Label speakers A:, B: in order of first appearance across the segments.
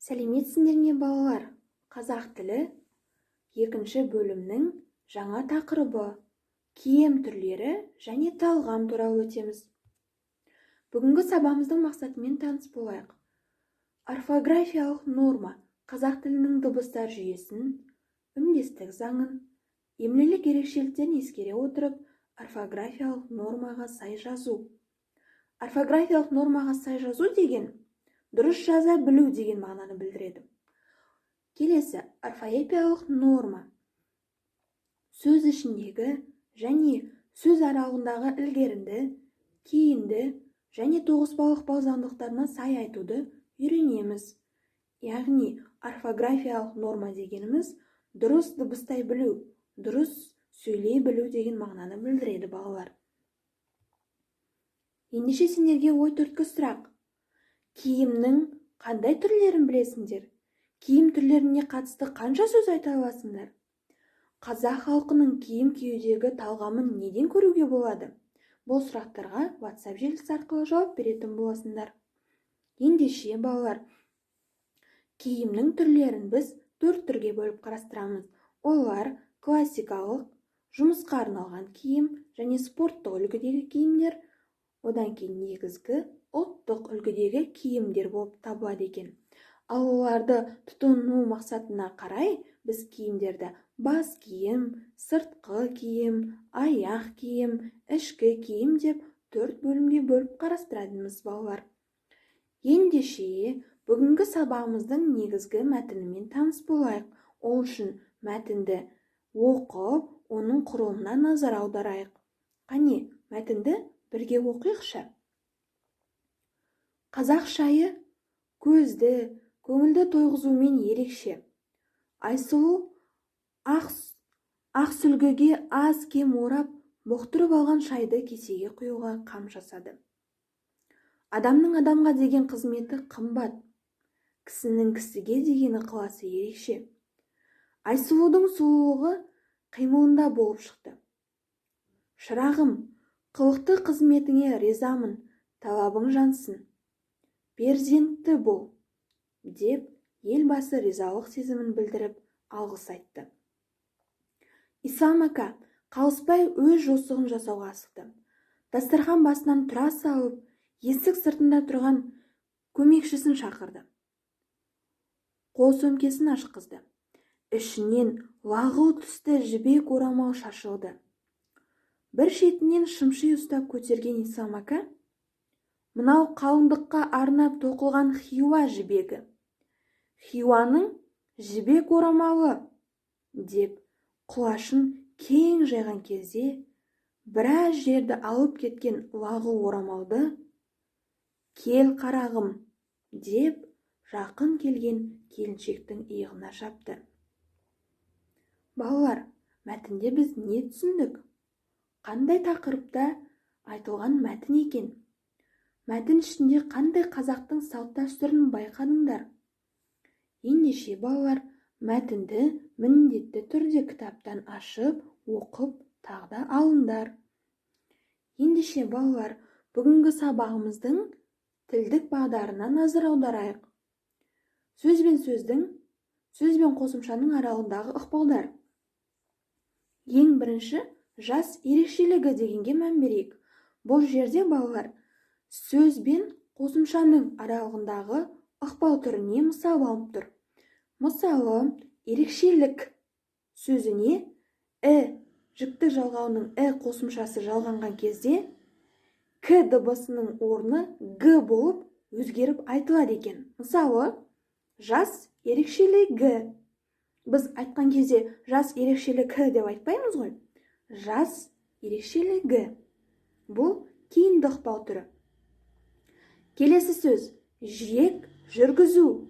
A: Сәлеметсіңдер ме, балалар! Қазақ тілі екінші бөлімнің жаңа тақырыбы: киім түрлері және талғам туралы өтеміз. Бүгінгі сабағымыздың мақсатымен таныс болайық. Орфографиялық норма: қазақ тілінің дыбыстар жүйесін, үндестік заңын, емлелік ерекшеліктерін ескере отырып, орфографиялық нормаға сай жазу. Орфографиялық нормаға сай жазу деген дұрыс жаза білу деген мағынаны білдіреді. Келесі, орфоэпиялық норма: сөз ішіндегі және сөз аралығындағы ілгерінді, кейінді және тоғыспалы ықпал заңдылықтарына сай айтуды үйренеміз. Яғни орфографиялық норма дегеніміз дұрыс дыбыстай білу, дұрыс сөйлей білу деген мағынаны білдіреді, балалар. Ендеше, сендерге ой түрткі сұрақ: киімнің қандай түрлерін білесіңдер? Киім түрлеріне қатысты қанша сөз айта аласыңдар? Қазақ халқының киім киюдегі талғамын неден көруге болады? Бұл сұрақтарға WhatsApp желісі арқылы жауап беретін боласыңдар. Ендеше, балалар, киімнің түрлерін біз төрт түрге бөліп қарастырамыз. Олар: классикалық, жұмысқа арналған киім және спорттық үлгідегі киімдер, одан кейін негізгі ұлттық үлгідегі киімдер болып табылады екен. Ал оларды тұтыну мақсатына қарай біз киімдерді бас киім, сыртқы киім, аяқ киім, ішкі киім деп төрт бөлімге бөліп қарастырамыз, балалар. Ендеше, бүгінгі сабағымыздың негізгі мәтінімен таныс болайық. Ол үшін мәтінді оқып, оның құрылымына назар аударайық. Қане, мәтінді бірге оқиықшы. Қазақ шайы көзді, көңілді тойғызумен ерекше. Айсұлу ақ сүлгіге аз-кем орап, бұқтырып алған шайды кесеге құюға қам жасады. Адамның адамға деген қызметі қымбат, кісінің кісіге деген ықыласы ерекше. Айсұлудың сұлулығы қимылында болып шықты. «Шырағым, қылықты қызметіңе ризамын, талабың жансын, перзентті бол», – деп Елбасы ризалық сезімін білдіріп, алғыс айтты. Ислам ака қалыспай өз жосығын жасауға асықты. Дастархан басынан тұра салып, есік сыртында тұрған көмекшісін шақырды. Қол сөмкесін ашқызды. Ішінен лағыл түсті жібек орамал шашылды. Бір шетінен шымши ұстап көтерген Ислам ака: «Мынау қалыңдыққа арнап тоқылған Хиуа жібегі, Хиуаның жібек орамалы», – деп құлашын кең жайған кезде, біраз жерді алып кеткен лағыл орамалды «Кел, қарағым», – деп жақын келген келіншектің иығына жапты. Балалар, мәтінде біз не түсіндік? Қандай тақырыпта айтылған мәтін екен? Мәтін ішінде қандай қазақтың салт-дәстүрін байқадыңдар? Ендеше, балалар, мәтінді міндетті түрде кітаптан ашып оқып, тағы да алыңдар. Ендеше, балалар, бүгінгі сабағымыздың тілдік бағдарына назар аударайық. Сөз бен сөздің, сөз бен қосымшаның аралығындағы ықпалдар. Ең бірінші жас ерекшелігі дегенге мән берейік. Бұл жерде, балалар, сөз бен қосымшаның аралығындағы ықпал түріне мысал алып тұр. Мысалы, «ерекшелік» сөзіне «і» жіктік жалғауының «і» қосымшасы жалғанған кезде, «к» дыбысының орны «г» болып өзгеріп айтылады екен. Мысалы, «жас ерекшелігі». Біз айтқан кезде «жас ерекшелігі» деп айтпаймыз ғой. «Жас ерекшелігі». Бұл кейінді ықпал түрі. Келесі сөз: «жиек жүргізу».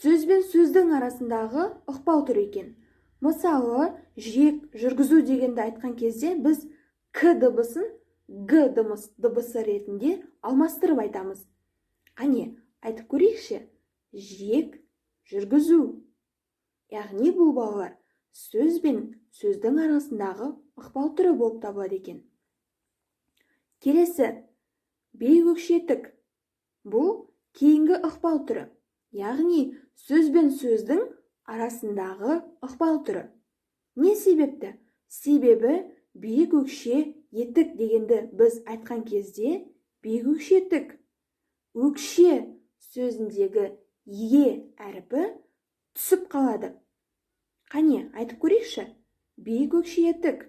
A: Сөз бен сөздің арасындағы ықпал түрі екен. Мысалы, «жиек жүргізу» дегенді айтқан кезде біз «к» дыбысын «г» дыбысы ретінде алмастырып айтамыз. Қане, айтып көрейікші: «жиек жүргізу». Яғни бұл, балалар, сөз бен сөздің арасындағы ықпал түрі болып табылады екен. Келесі, «биік өкше тік». Бұл кейінгі ықпал түрі. Яғни сөз бен сөздің арасындағы ықпал түрі. Не себепті? Себебі биік өкше етік дегенді біз айтқан кезде биік өкше тік. Өкше сөзіндегі е әрпі түсіп қалады. Қане, айтып көрейікші. Биік өкше етік,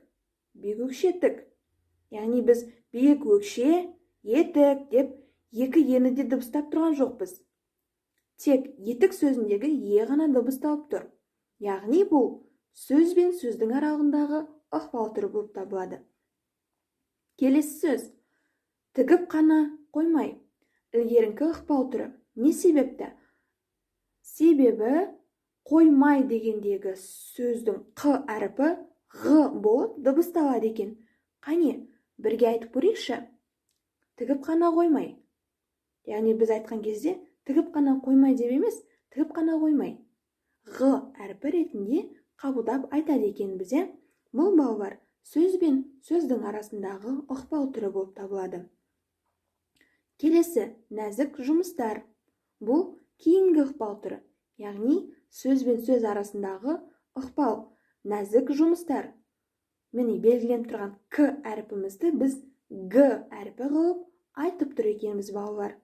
A: биік өкше тік. Яғни біз биік өкше етік деп екі ені де дыбыстап тұрған жоқпыз. Тек етік сөзіндегі е ғана дыбысталып тұр. Яғни бұл сөз бен сөздің аралығындағы ықпал түрі болып табылады. Келесі сөз тігіп қана қоймай, ілгеріңкі ықпал түрі. Не себепті? Себебі қоймай дегендегі сөздің қ әрпі ғ болып дыбысталады екен. Қане, бірге айтып көрейікші. Тігіп қана қоймай. Яғни біз айтқан кезде тігіп қана қоймай деп емес, тігіп қана қоймай. Ғ әрпі ретінде қабылдап айтады екенбіз, иә? Бұл, балалар, сөз бен сөздің арасындағы ықпал түрі болып табылады. Келесі нәзік жұмыстар. Бұл кейінгі ықпал түрі. Яғни сөз бен сөз арасындағы ықпал, нәзік жұмыстар. Міне, белгіленіп тұрған к әрпімізді біз г әрпі қылып айтып тұр екенбіз, балалар.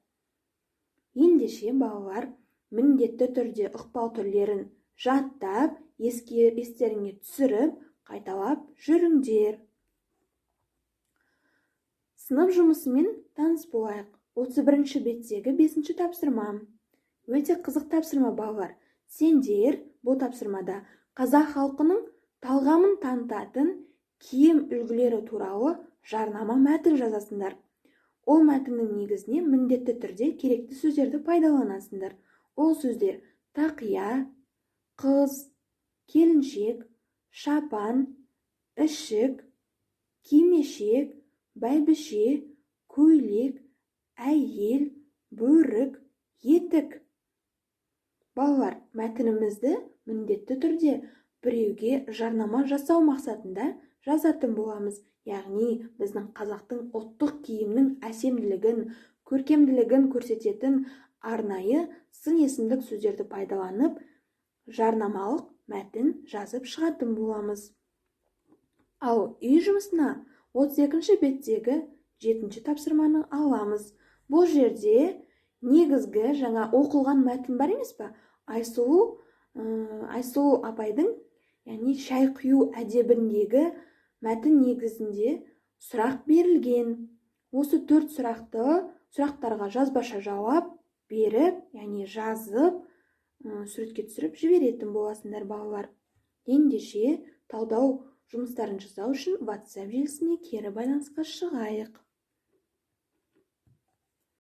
A: Ендеше, балалар, міндетті түрде ықпал түрлерін жаттап, естеріңе түсіріп, қайталап жүріңдер. Сынып жұмысымен таныс болайық. 31-ші беттегі 5-ші тапсырма. Өте қызық тапсырма, балалар. Сендер бұл тапсырмада қазақ халқының талғамын танытатын киім үлгілері туралы жарнама мәтін жазасыңдар. Ол мәтіннің негізіне міндетті түрде керекті сөздерді пайдаланасыңдар. Ол сөздер тақия, қыз, келіншек, шапан, ішік, кимешек, бәйбіше, көйлек, әйел, бөрік, етік. Балалар, мәтінімізді міндетті түрде біреуге жарнама жасау мақсатында жазатын боламыз. Яғни біздің қазақтың ұлттық киімнің әсемділігін, көркемділігін көрсететін арнайы сын есімдік сөздерді пайдаланып, жарнамалық мәтін жазып шығатын боламыз. Ал үй жұмысына 32-ші беттегі 7-ші тапсырманы аламыз. Бұл жерде негізгі жаңа оқылған мәтін бар емес па? Айсұлу апайдың, яғни шай құю әдебіндегі мәтін негізінде сұрақ берілген. Осы 4 сұрақтарға жазбаша жауап беріп, яғни жазып, суретке түсіріп жіберетін боласыңдар, балалар. Ендеше талдау жұмыстарын жасау үшін WhatsApp желісіне кері байланысқа шығайық.